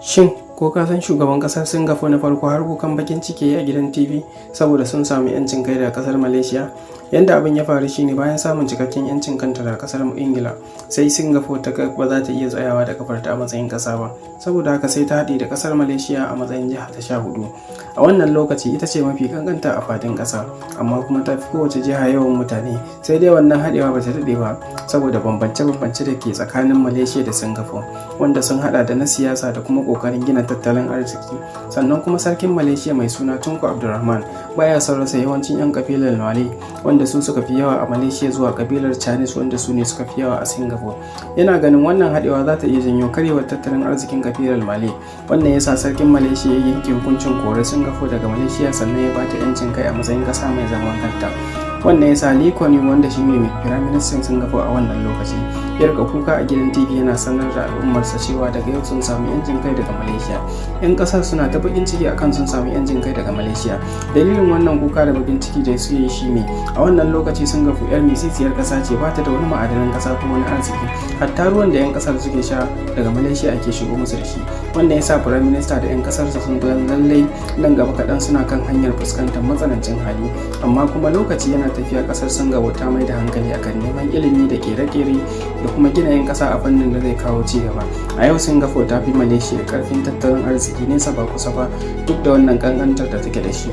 Shin ko ka san shugaban kasar Singapore na farko har kukan bakin ciki a gidan TV saboda sun samu 'yancin kai daga kasar Malaysia? Yanda abin ya faru shine, bayan samun cikakken 'yancin kanta daga kasar Ingila, sai Singapore ta ga ba za ta iya tsayawa da kafarta a matsayin kasa ba. Saboda haka sai ta haɗe da kasar Malaysia a matsayin jiha ta 14. A wannan lokaci ita ce mafi kankanta a fadin ƙasa, amma kuma ta fi kowace jiha yawan mutane. Sai dai wannan haɗewa ba ta daɗe ba saboda bambance-bambance da ke tsakanin Malaysia da Singapore, wanda sun haɗa da na siyasa da kuma ƙoƙarin gina tattalin arziki. Sannan kuma sarkin Malaysia mai suna Tunku Abdulrahman baya son rasa yawancin 'yan kabilar Malay, wanda su suka fi yawa a Malaysia, zuwa kabilar Chinese, wanda su ne suka fi yawa a Singapore. Yana ganin wannan haɗewa za ta iya janyo karyewar tattalin arzikin kabilar Malay. Wannan yasa sarkin Malaysia ya yanke hukuncin kore Singapore daga Malaysia, sannan ya bata 'yancin kai a matsayin ƙasa mai zaman kanta. Wannan yasa Lee Kuan Yew, wanda shine mai firaministan Singapore a wannan lokaci, ya rika kuka a gidan TV yana sanar da al'ummarsa cewa daga yau sun samu 'yancin kai daga Malaysia. 'Yan kasar suna ta bakin ciki akan sun samu 'yancin kai daga Malaysia. Dalilin wannan kuka da bakin ciki da su yi shine, a wannan lokaci Singapore yar mitsitsiyar kasa ce, ba ta da wani ma'adanan kasa ko wani arziki. Hatta ruwan da 'yan kasar suke sha, daga Malaysia ake shigo musu da shi. Wannan yasa prime minister da 'yan kasarsa sun ga lallai nan gaba kaɗan suna kan hanyar fuskantar matsanancin hali. Amma kuma lokaci yana tafiya, kasar Singapore ta mai da hankali akan neman ilimi da kere-kere da kuma gina 'yan kasa a fannin da zai kawo ci gaba. A yau Singapore ta fi Malaysia karfin tattalin arziki nesa ba kusa ba, duk da wannan kankantar da take da shi.